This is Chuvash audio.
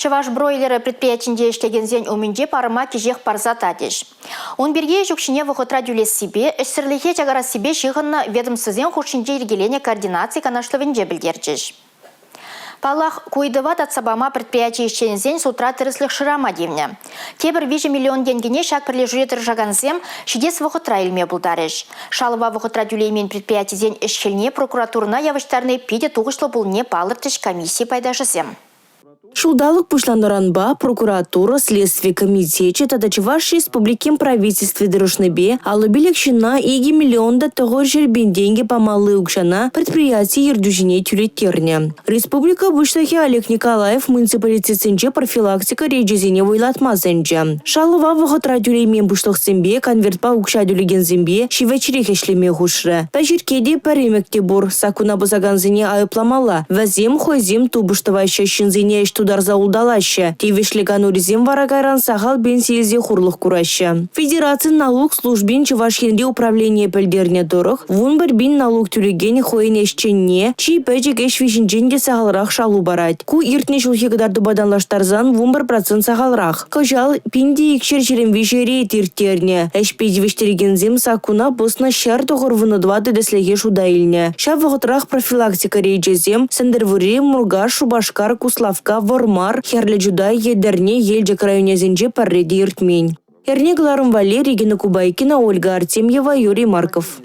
Чӑваш бройлерӗ предприятинче ӗҫлекенсен умӗнче парӑма кӗҫех парса татӗҫ. Ун пирки ӗҫ укҫине вӑхӑтра тӳлессипе, ӗҫсӗрлӗхе чакарассипе ҫыхӑннӑ ведомствӑсен хушшинче йӗркеленӗ координаци канашлӑвӗнче пӗлтерчӗҫ. Паллах, ку ыйтӑва татса пама предприяти ӗҫченӗсен судра тӗрӗслӗх шырама тивнӗ. Тепӗр 3 миллион тенкӗне ҫак пӗрлешӳре тӑрӑшакансем ҫитес вӑхӑтра илме пултарӗҫ. Шалӑва вӑхӑтра тӳлеймен предприятисен ӗҫ-хӗлне прокуратурӑна явӑҫтарни питӗ тухӑҫлӑ пулнине палӑртрӗҫ комисси пайташӗсем. Ҫулталӑк пуҫланнӑранпа прокуратура, следстви комитечӗ тата Чӑваш Республикин Правительстви тӑрӑшнипе 55 ҫынна 2 миллион та 900 пин тенкӗ памалли укҫана предприяти ертӳҫине тӳлеттернӗ. Республика Пуҫлӑхӗ Олег Николаев муниципалитетсенче профилактика рейчӗсене вӑйлатма сӗнчӗ. Шалӑва вӑхӑтра тӳлеймен пуҫлӑхсемпе, конвертпа укҫа тӳлекенсемпе ҫивӗчрех ӗҫлеме хушрӗ. Паҫӑркке те, пӗремӗк те пур. Саккуна пӑсакансене айӑпламалла. Вӗсем хӑйсем тупӑш тӑваҫҫӗ, ҫынсене ӗҫ тутарса улталаҫҫӗ. Тивӗҫлӗ канурисем вара кайран сахал пенси илсе хурлӑх кураҫҫӗ. Федерацин налук службин Чӑваш Енри управленийӗ пӗлтернӗ тӑрӑх, 11 пин налук тӳлекен хӑйӗн ӗҫченне чи пӗчӗк ӗҫ виҫинчен те сахалрах шалу парать. Ку иртнӗ ҫулхи кӑтартупа танлаштарсан 11% сахалрах. Кӑҫал 1223 рейд ирттернӗ. Ӗҫпе тивӗҫтерекенсем саккуна пӑснӑ 194 тӗслӗхе шута илнӗ. Ҫав вӑхӑтрах профилактика рейчӗсем Сӗнтӗрвӑрри, Муркаш, Шупашкар, Куславкка, Вӑрмар, Хӗрлӗ Чутай, Етӗрне, Елчӗк районӗсенче пӗрре те иртмен. Эрне кӑларӑм валли Регина Кубайкина, Ольга Артемьева, Юрий Марков.